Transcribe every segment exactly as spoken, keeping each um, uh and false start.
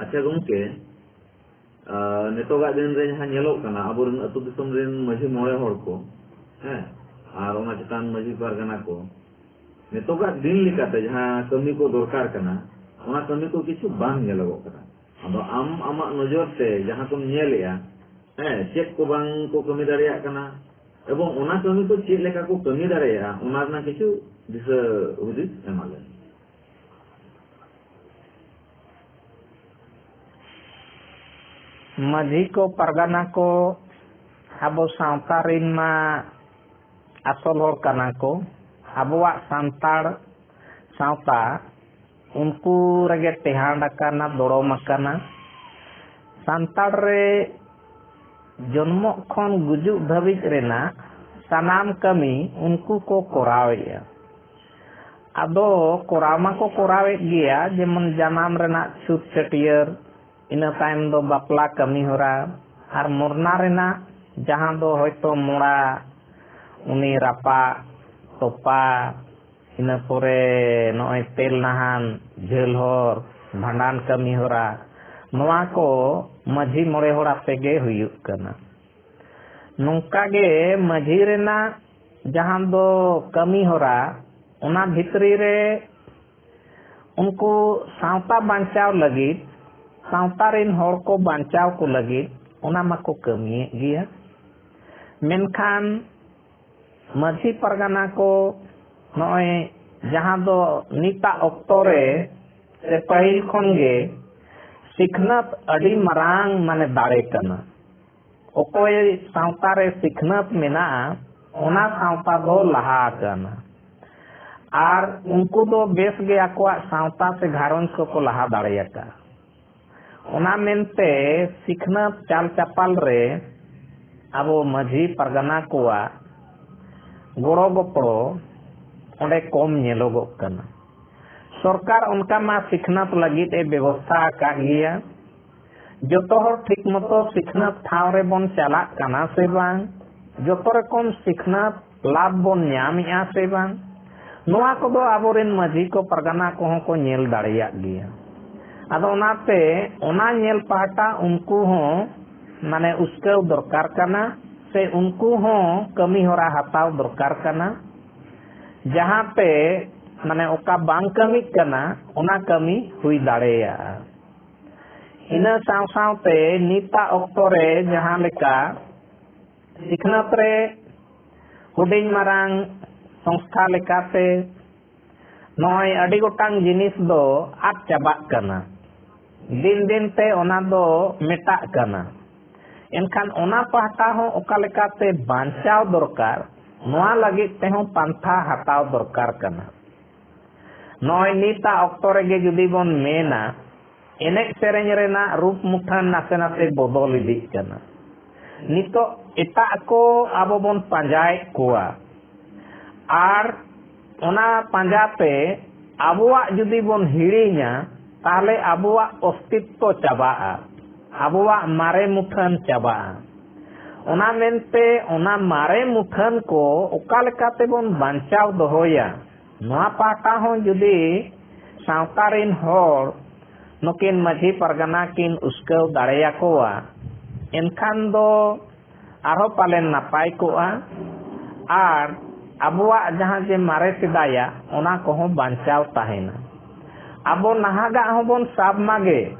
ᱟᱪᱪᱷᱟ ᱜᱚᱢᱠᱮ, ᱟᱨ ᱱᱤᱛᱚᱜᱟᱜ ᱫᱤᱱ ᱨᱮ ᱡᱟᱦᱟᱸ ᱧᱮᱞᱚᱜ ᱠᱟᱱᱟ, ᱟᱵᱚᱨᱮᱱ ᱟᱹᱛᱩ ᱫᱤᱥᱚᱢ ᱨᱮᱱ ᱢᱟᱹᱡᱷᱤ ᱢᱚᱬᱮ ᱦᱚᱲ ᱠᱚ, ᱦᱮᱸ, ᱟᱨ ᱚᱱᱟ ᱪᱮᱛᱟᱱ ᱢᱟᱹᱡᱷᱤ ᱯᱟᱨᱜᱟᱱᱟ ᱠᱚ, ᱱᱤᱛᱚᱜᱟᱜ ᱫᱤᱱ ᱞᱮᱠᱟᱛᱮ ᱡᱟᱦᱟᱸ ᱠᱟᱹᱢᱤ ᱠᱚ ᱫᱚᱨᱠᱟᱨ ᱠᱟᱱᱟ, ᱚᱱᱟ ᱠᱟᱹᱢᱤ ᱠᱚ ᱠᱤᱪᱷᱩ ᱵᱟᱝ ᱧᱮᱞᱚᱜᱚᱜ ᱠᱟᱱᱟ᱾ ᱟᱫᱚ ᱟᱢ ᱟᱢᱟᱜ ᱱᱚᱡᱚᱨ ᱛᱮ ᱡᱟᱦᱟᱸ ᱠᱚᱢ ᱧᱮᱞᱮᱜᱼᱟ, ᱦᱮᱸ, ᱪᱮᱫ ᱠᱚ ᱵᱟᱝ ᱠᱚ ᱠᱟᱹᱢᱤ ᱫᱟᱲᱮᱭᱟᱜ ᱠᱟᱱᱟ, ᱮᱵᱚᱝ ᱚᱱᱟ ᱠᱟᱹᱢᱤ ᱠᱚ ᱪᱮᱫ ᱞᱮᱠᱟ ᱠᱚ ᱠᱟᱹᱢᱤ ᱫᱟᱲᱮᱭᱟᱜᱼᱟ, ᱚᱱᱟ ᱨᱮᱱᱟᱜ ᱠᱤᱪᱷᱩ ᱫᱤᱥᱟᱹ ᱦᱩᱫᱤᱥ ᱮᱢᱟ ᱞᱮᱢ᱾ ᱢᱟᱹᱡᱷᱤ ᱠᱚ, ᱯᱟᱨᱜᱟᱱᱟ ᱠᱚ ᱟᱵᱚ ᱥᱟᱶᱛᱟ ᱨᱮᱱ ᱢᱟ ᱟᱥᱚᱞ ᱦᱚᱲ ᱠᱟᱱᱟ ᱠᱚ᱾ ᱟᱵᱚᱣᱟᱜ ᱥᱟᱱᱛᱟᱲ ᱥᱟᱶᱛᱟ ᱩᱱᱠᱩ ᱨᱮᱜᱮ ᱴᱮᱦᱟᱸᱰ ᱟᱠᱟᱱᱟ, ᱫᱚᱲᱚᱢ ᱟᱠᱟᱱᱟ᱾ ᱥᱟᱱᱛᱟᱲ ᱨᱮ ᱡᱚᱱᱢᱚᱜ ᱠᱷᱚᱱ ᱜᱩᱡᱩᱜ ᱫᱷᱟᱹᱵᱤᱡ ᱨᱮᱱᱟᱜ ᱥᱟᱱᱟᱢ ᱠᱟᱹᱢᱤ ᱩᱱᱠᱩ ᱠᱚ ᱠᱚᱨᱟᱣᱮᱫᱼᱟ᱾ ᱟᱫᱚ ᱠᱚᱨᱟᱣ ᱢᱟᱠᱚ ᱠᱚᱨᱟᱣᱮᱫ ᱜᱮᱭᱟ, ᱡᱮᱢᱚᱱ ᱡᱟᱱᱟᱢ ᱨᱮᱱᱟᱜ ᱪᱷᱩᱛ ᱪᱷᱟᱹᱴᱭᱟᱹᱨ, ᱤᱱᱟᱹ ᱛᱟᱭᱚᱢ ᱫᱚ ᱵᱟᱯᱞᱟ ᱠᱟᱹᱢᱤ ᱦᱚᱨᱟ, ᱟᱨ ᱢᱚᱨᱱᱟ ᱨᱮᱱᱟᱜ ᱡᱟᱦᱟᱸ ᱫᱚ ᱦᱚᱭᱛᱳ ᱢᱚᱲᱟ, ᱩᱱᱤ ᱨᱟᱯᱟᱜ, ᱛᱚᱯᱟ, ᱤᱱᱟᱹ ᱯᱚᱨᱮ ᱱᱚᱜᱼᱚᱭ ᱛᱮᱞ ᱱᱟᱦᱟᱱ, ᱡᱷᱟᱹᱞ ᱦᱚᱨ, ᱵᱷᱟᱸᱰᱟᱱ ᱠᱟᱹᱢᱤ ᱦᱚᱨᱟ, ᱱᱚᱣᱟ ᱠᱚ ᱢᱟᱹᱡᱷᱤ ᱢᱚᱬᱮ ᱦᱚᱲ ᱟᱛᱮ ᱜᱮ ᱦᱩᱭᱩᱜ ᱠᱟᱱᱟ᱾ ᱱᱚᱝᱠᱟ ᱜᱮ ᱢᱟᱹᱡᱷᱤ ᱨᱮᱱᱟᱜ ᱡᱟᱦᱟᱸ ᱫᱚ ᱠᱟᱹᱢᱤ ᱦᱚᱨᱟ, ᱚᱱᱟ ᱵᱷᱤᱛᱨᱤ ᱨᱮ ᱩᱱᱠᱩ ᱥᱟᱶᱛᱟ ᱵᱟᱧᱪᱟᱣ ᱞᱟᱹᱜᱤᱫ, ᱥᱟᱶᱛᱟ ᱨᱮᱱ ᱦᱚᱲ ᱠᱚ ᱵᱟᱧᱪᱟᱣ ᱠᱚ ᱞᱟᱹᱜᱤᱫ ᱚᱱᱟ ᱢᱟᱠᱚ ᱠᱟᱹᱢᱤᱭᱮᱫ ᱜᱮᱭᱟ᱾ ᱢᱮᱱᱠᱷᱟᱱ ᱢᱟᱹᱡᱷᱤ ᱯᱟᱨᱜᱟᱱᱟ ᱠᱚ ᱱᱚᱜᱼᱚᱭ ᱡᱟᱦᱟᱸ ᱫᱚ ᱱᱤᱛᱟᱜ ᱚᱠᱛᱚ ᱨᱮ ᱥᱮ ᱯᱟᱹᱦᱤᱞ ᱠᱷᱚᱱ ᱜᱮ ᱥᱤᱠᱷᱱᱟᱹᱛ ᱟᱹᱰᱤ ᱢᱟᱨᱟᱝ ᱢᱟᱱᱮ ᱫᱟᱲᱮ ᱠᱟᱱᱟ᱾ ᱚᱠᱚᱭ ᱥᱟᱶᱛᱟ ᱨᱮ ᱥᱤᱠᱷᱱᱟᱹᱛ ᱢᱮᱱᱟᱜᱼᱟ, ᱚᱱᱟ ᱥᱟᱶᱛᱟ ᱫᱚ ᱞᱟᱦᱟ ᱟᱠᱟᱱᱟ᱾ ᱟᱨ ᱩᱱᱠᱩ ᱫᱚ ᱵᱮᱥ ᱜᱮ ᱟᱠᱚᱣᱟᱜ ᱥᱟᱶᱛᱟ ᱥᱮ ᱜᱷᱟᱨᱚᱸᱡᱽ ᱠᱚᱠᱚ ᱞᱟᱦᱟ ᱫᱟᱲᱮᱭᱟᱠᱟᱫᱼᱟ᱾ ᱚᱱᱟ ᱢᱮᱱᱛᱮ ᱥᱤᱠᱷᱱᱟᱹᱛ ᱪᱟᱞ ᱪᱟᱯᱟᱞ ᱨᱮ ᱟᱵᱚ ᱢᱟᱹᱡᱷᱤ ᱯᱟᱨᱜᱟᱱᱟ ᱠᱚᱣᱟᱜ ᱜᱚᱲᱚ ᱜᱚᱯᱚᱲᱚ ᱚᱸᱰᱮ ᱠᱚᱢ ᱧᱮᱞᱚᱜᱚᱜ ᱠᱟᱱᱟ᱾ ᱥᱚᱨᱠᱟᱨ ᱚᱱᱠᱟ ᱢᱟ ᱥᱤᱠᱷᱱᱟᱹᱛ ᱞᱟᱹᱜᱤᱫ ᱮ ᱵᱮᱵᱚᱥᱛᱷᱟ ᱟᱠᱟᱫ ᱜᱮᱭᱟ᱾ ᱡᱚᱛᱚ ᱦᱚᱲ ᱴᱷᱤᱠ ᱢᱚᱛᱚ ᱥᱤᱠᱷᱱᱟᱹᱛ ᱴᱷᱟᱶ ᱨᱮᱵᱚᱱ ᱪᱟᱞᱟᱜ ᱠᱟᱱᱟ ᱥᱮ ᱵᱟᱝ? ᱡᱚᱛᱚ ᱨᱚᱠᱚᱢ ᱥᱤᱠᱷᱱᱟᱹᱛ ᱞᱟᱵᱷ ᱵᱚᱱ ᱧᱟᱢᱮᱜᱼᱟ ᱥᱮ ᱵᱟᱝ? ᱱᱚᱣᱟ ᱠᱚᱫᱚ ᱟᱵᱚᱨᱮᱱ ᱢᱟᱹᱡᱷᱤ ᱠᱚ, ᱯᱟᱨᱜᱟᱱᱟ ᱠᱚᱦᱚᱸ ᱠᱚ ᱧᱮᱞ ᱫᱟᱲᱮᱭᱟᱜ ᱜᱮᱭᱟ᱾ ᱟᱫᱚ ᱚᱱᱟᱛᱮ ᱚᱱᱟ ᱧᱮᱞ ᱯᱟᱦᱴᱟ ᱩᱱᱠᱩ ᱦᱚᱸ ᱢᱟᱱᱮ ᱩᱥᱠᱟᱹᱣ ᱫᱚᱨᱠᱟᱨ ᱠᱟᱱᱟ, ᱥᱮ ᱩᱱᱠᱩ ᱦᱚᱸ ᱠᱟᱹᱢᱤ ᱦᱚᱨᱟ ᱦᱟᱛᱟᱣ ᱫᱚᱨᱠᱟᱨ ᱠᱟᱱᱟ, ᱡᱟᱦᱟᱸᱛᱮ ᱢᱟᱱᱮ ᱚᱠᱟ ᱵᱟᱝ ᱠᱟᱹᱢᱤᱜ ᱠᱟᱱᱟ, ᱚᱱᱟ ᱠᱟᱹᱢᱤ ᱦᱩᱭ ᱫᱟᱲᱮᱭᱟᱜᱼᱟ᱾ ᱤᱱᱟᱹ ᱥᱟᱶ ᱥᱟᱶᱛᱮ ᱱᱤᱛᱟᱜ ᱚᱠᱛᱚ ᱨᱮ ᱡᱟᱦᱟᱸ ᱞᱮᱠᱟ ᱥᱤᱠᱷᱱᱟᱹᱛ ᱨᱮ ᱦᱩᱰᱤᱧ ᱢᱟᱨᱟᱝ ᱥᱚᱝᱥᱛᱷᱟ ᱞᱮᱠᱟᱛᱮ ᱱᱚᱜᱼᱚᱭ ᱟᱹᱰᱤ ᱜᱚᱴᱟᱝ ᱡᱤᱱᱤᱥ ᱫᱚ ᱟᱫ ᱪᱟᱵᱟᱜ ᱠᱟᱱᱟ᱾ ᱫᱤᱱ ᱫᱤᱱ ᱛᱮ ᱚᱱᱟ ᱫᱚ ᱢᱮᱴᱟᱜ ᱠᱟᱱᱟ᱾ ᱮᱱᱠᱷᱟᱱ ᱚᱱᱟ ᱯᱟᱦᱴᱟ ᱦᱚᱸ ᱚᱠᱟ ᱞᱮᱠᱟᱛᱮ ᱵᱟᱧᱪᱟᱣ ᱫᱚᱨᱠᱟᱨ, ᱱᱚᱣᱟ ᱞᱟᱹᱜᱤᱫ ᱛᱮᱦᱚᱸ ᱯᱟᱱᱛᱷᱟ ᱦᱟᱛᱟᱣ ᱫᱚᱨᱠᱟᱨ ᱠᱟᱱᱟ᱾ ᱱᱚᱜᱼᱚᱭ ᱱᱤᱛᱟᱜ ᱚᱠᱛᱚ ᱨᱮᱜᱮ ᱡᱩᱫᱤ ᱵᱚᱱ ᱢᱮᱱᱟ, ᱮᱱᱮᱡ ᱥᱮᱨᱮᱧ ᱨᱮᱱᱟᱜ ᱨᱩᱯ ᱢᱩᱴᱷᱟᱹᱱ ᱱᱟᱥᱮ ᱱᱟᱥᱮ ᱵᱚᱫᱚᱞ ᱤᱫᱤᱜ ᱠᱟᱱᱟ᱾ ᱱᱤᱛᱚᱜ ᱮᱴᱟᱜ ᱠᱚ ᱟᱵᱚ ᱵᱚᱱ ᱯᱟᱸᱡᱟᱭᱮᱫ ᱠᱚᱣᱟ, ᱟᱨ ᱚᱱᱟ ᱯᱟᱸᱡᱟ ᱛᱮ ᱟᱵᱚᱣᱟᱜ ᱡᱩᱫᱤ ᱵᱚᱱ ᱦᱤᱲᱤᱧᱟ, ᱛᱟᱦᱞᱮ ᱟᱵᱚᱣᱟᱜ ᱚᱥᱛᱤᱛᱛᱚ ᱪᱟᱵᱟᱜᱼᱟ, ᱟᱵᱚᱣᱟᱜ ᱢᱟᱨᱮ ᱢᱩᱴᱷᱟᱹᱱ ᱪᱟᱵᱟᱜᱼᱟ᱾ ᱚᱱᱟ ᱢᱮᱱᱛᱮ ᱚᱱᱟ ᱢᱟᱨᱮ ᱢᱩᱴᱷᱟᱹᱱ ᱠᱚ ᱚᱠᱟ ᱞᱮᱠᱟ ᱛᱮᱵᱚᱱ ᱵᱟᱧᱪᱟᱣ ᱫᱚᱦᱚᱭᱟ, ᱱᱚᱣᱟ ᱯᱟᱦᱴᱟ ᱦᱚᱸ ᱡᱩᱫᱤ ᱥᱟᱶᱛᱟ ᱨᱤᱱ ᱦᱚᱲ ᱱᱩᱠᱤᱱ ᱢᱟᱹᱡᱷᱤ ᱯᱟᱨᱜᱟᱱᱟ ᱠᱤᱱ ᱩᱥᱠᱟᱹᱣ ᱫᱟᱲᱮᱭᱟᱠᱚᱣᱟ, ᱮᱱᱠᱷᱟᱱ ᱫᱚ ᱟᱨᱦᱚᱸ ᱯᱟᱞᱮᱱ ᱱᱟᱯᱟᱭ ᱠᱚᱜᱼᱟ᱾ ᱟᱨ ᱟᱵᱚᱣᱟᱜ ᱡᱟᱦᱟᱸ ᱡᱮ ᱢᱟᱨᱮ ᱥᱮᱫᱟᱭᱟᱜ, ᱚᱱᱟ ᱠᱚᱦᱚᱸ ᱵᱟᱧᱪᱟᱣ ᱛᱟᱦᱮᱱᱟ᱾ ᱟᱵᱚ ᱱᱟᱦᱟᱜᱟᱜ ᱦᱚᱸᱵᱚᱱ ᱥᱟᱵ ᱢᱟᱜᱮ,